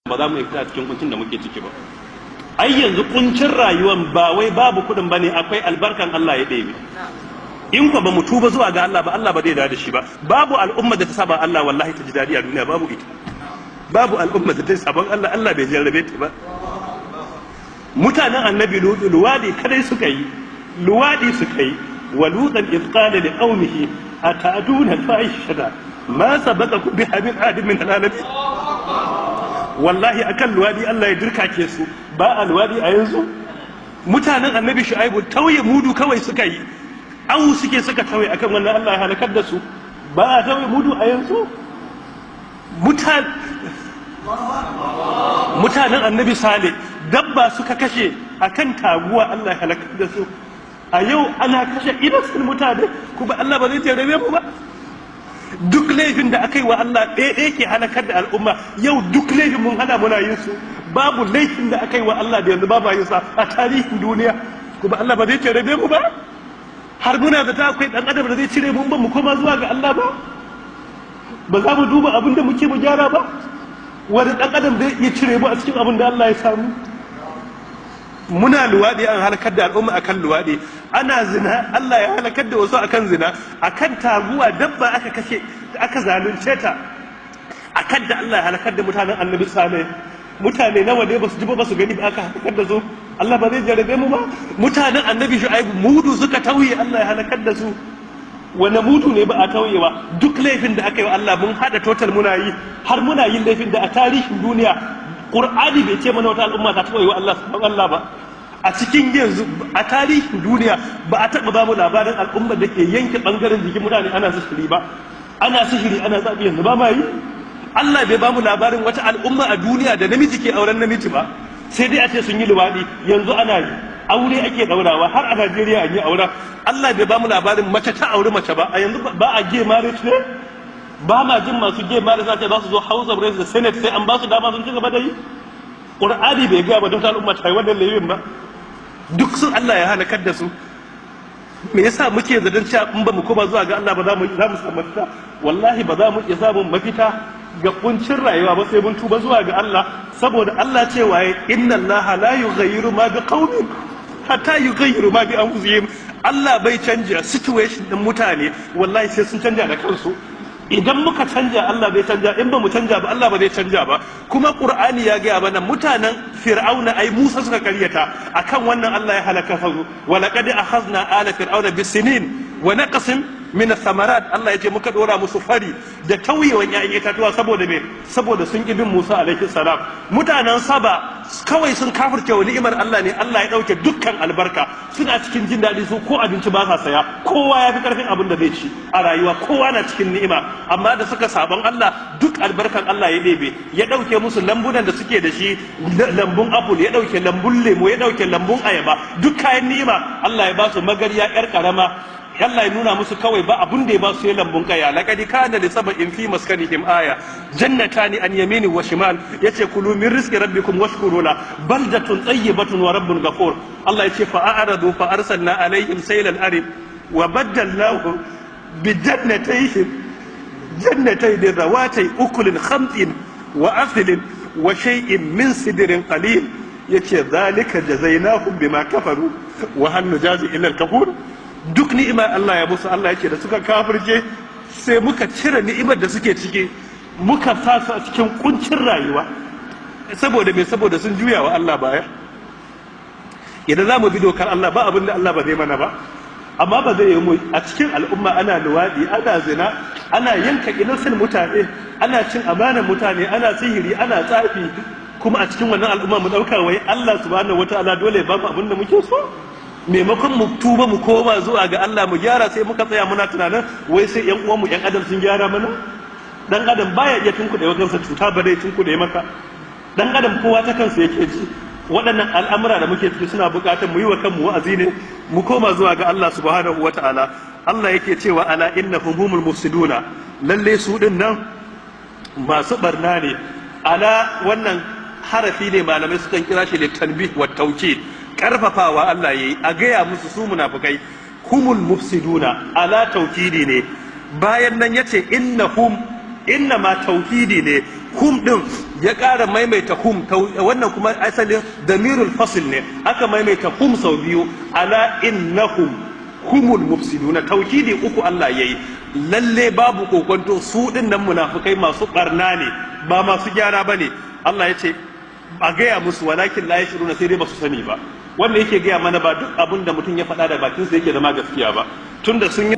Ba za mu iya fita cikin kuncin da muke ciki ba. Ai yanzu kuncin rayuwan ba wai babu kuɗin bane, akwai albarkan Allah ya ɗebe. In ko ba mu tuba zuwa ga Allah ba, Allah ba zai dawo da shi ba. Babu al'umma da ta saba Allah wallahi ta ji daɗi a duniya, babu ita. Babu al'umma da ta saban Allah, Allah bai jarrabe ta ba. Mutanen Annabi Lutu luwadi kadai suka yi, luwadi suka yi. Wa lutan idh qala li qaumihi ata'tuna al-fahishata ma sabaqakum biha min ahadin min al-alamin. Wallahi akan luwadi Allah ya dirkake su. Ba a luwadi a yanzu? Mutanen Annabi Shu'aibu tauye mudu kawai suka yi, awu suke suka tauye, akan wannan Allah ya halakar da su. Ba a tauye mudu a yanzu? Mutanen Annabi Sale dabba suka kashe akan taguwa, Allah ya halakar da su. A yau ana kashe innocent mutane kuma Allah ba zai jarabe mu ba? Duk laifin da aka yi wa Allah ɗaya ɗaya ke halakar da al'umma. Yau duk laifin mun hana muna yin su. Babu laifin da aka yi wa Allah da yanzu babu yin sa a tarihin duniya, kuma Allah ba zai jarabe mu ba? Har muna da ta akwai ɗan adam da zai cire mun ba mu koma zuwa ga Allah ba? Ba za mu duba abin da muke mu gyara ba? Wani ɗan adam zai iya cire mu a cikin abin da Allah ya samu? Muna luwaɗi, an halakar da al'umma akan luwaɗi. Ana zina, Allah ya halakar da wasu akan zina. Akan taguwa, dabba aka kashe, aka zalunce ta, akan da Allah ya halakar da mutanen Annabi Saleh. Mutane nawa ne basu ji ba, basu gani ba, aka halakar da su? Allah ba zai jarabe mu ba? Mutanen Annabi Shu'aibu mudu suka tauye, Allah ya halakar da su. Wani mudu ne ba a tauyewa? Duk laifin da aka yi wa Allah mun hada total muna yi. Har muna yin laifin da a tarihin duniya Qur'ani bai ce mana wata al'umma ta taɓa yi wa Allah sabon Allah ba. A cikin yanzu, a tarihin duniya, ba a taɓa ba mu labarin al'ummar da ke yanke ɓangaren jikin mutane ana sihiri ba. Ana sihiri, ana tsafi, yanzu ba ma yi? Allah bai ba mu labarin wata al'umma a duniya da namiji ke auren namiji ba, sai dai a ce sun yi luwaɗi. Yanzu ana yi, aure ake ɗaurawa, har a Najeriya an yi aura. Allah bai ba mu labarin mace ta auri mace ba. A yanzu ba a gay marriage ne? Ba ma jin masu gay marriage za su zo House of Reps da Senate sai an ba su dama sun ci gaba da yi? Qur'ani bai gaya ba don ta al'umma ta yi wannan laifin ba. Duk sun Allah ya halakar da su. Me yasa muke zaton cewa in ba mu koma zuwa ga Allah ba za mu samu mafita? Wallahi ba za mu iya samun mafita ga kuncin rayuwa ba sai mun tuba zuwa ga Allah, saboda Allah cewa ya inna Allah la yughayyiru ma bi qaumin hatta yughayyiru ma bi anfusihim. Allah bai canja situation din mutane wallahi sai sun canja da kansu. Idan muka canja, Allah bai canja. In ba mu canja ba, Allah ba zai canja ba. Kuma Qur'ani ya gaya mana mutanen Fir'auna ai Musa suka karyata, akan wannan Allah ya halaka su. Wa laqad akhadna ala fir'auna bisinin wa naqsin min thamarat. Allah ya ce muka dora musu fari da tauyewan ƴaƴan itatuwa. Saboda me? Saboda sun ƙi bin Musa alaihi salam. Mutanen Saba kawai sun kafirce wa ni'imar Allah ne, Allah ya dauke dukkan albarka. Suna cikin jin daɗi, su ko abinci ba sa saya, kowa ya fi karfin abin da zai ci a rayuwa, kowa na cikin ni'ima. Amma da suka sabon Allah, duk albarkan Allah ya ɗebe, ya dauke musu lambunan da suke da shi, lambun apple ya dauke, lambun lemo ya dauke, lambun ayaba, duk kayan ni'ima. Allah ya ba su magariya yar karama. Allah ya nuna musu kawai ba abun da ya ba su ya lambun kaya. Laqad kana li saba'in fi maskanihim aya jannatani an yamini wa shimal. Yace kulu min rizqi rabbikum washkuru la baldatun tayyibatun wa rabbun ghafur. Allah yace fa a'radu fa arsalna alaihim saylal arim wa baddalnahum bi jannatayhim jannatayn rawatay ukulin khamtin wa athlin wa shay'in min sidrin qalil. Yace zalika jazainahum bima kafaru wa hal nujazi illa al-kafur. Duk ni'ima Allah ya musu, Allah yake da suka kafirce sai muka cire ni'imar da suke ciki, muka sa su a cikin kuncin rayuwa. Saboda me? Saboda sun juya wa Allah baya. Idan za mu bi dokar Allah, ba abin da Allah ba zai mana ba. Amma ba zai yi mu a cikin al'umma ana luwaɗi, ana zina, ana yanka innocent mutane, ana cin amanar mutane, ana sihiri, ana tsafi, kuma a cikin wannan al'umma mu ɗauka wai Allah subhanahu wataala dole ba mu abin da muke so. Maimakon mu tuba, mu koma zuwa ga Allah, mu gyara, sai muka tsaya muna tunanin wai sai yan uwanmu yan adam sun gyara mana. Dan adam baya iya tunkuɗe wa kansa cuta, ba dai tunkuɗe maka. Dan adam kowa ta kansa yake ji. Waɗannan al'amura da muke ciki suna buƙatar mu yi wa kanmu wa'azi ne, mu koma zuwa ga Allah subhanahu wata'ala. Allah yake cewa ala innahum humul mufsiduna, lalle su din nan masu barna ne. Ala wannan harafi ne, malamai sukan kira shi litanbih wa tawkid, karfafawa Allah yayi a gaya musu su munafukai humul mufsiduna. Ala taukidi ne. Bayan nan yace innahum, inna ma taukidi ne. Hum din ya ƙara maimaita hum, wannan kuma asalin damirul fasl ne, aka maimaita hum sau biyu. Ala innahum humul mufsiduna, taukidi uku Allah yayi. Lalle babu kokonto, su din nan munafukai masu barna ne, ba masu gyara bane. Allah ya ce a gaya musu, walakin la yashuruna, sai dai ba su sani ba. Wanda yake gaya mana ba duk abin da mutum ya faɗa da bakinsa yake zama gaskiya ba, tunda sun yi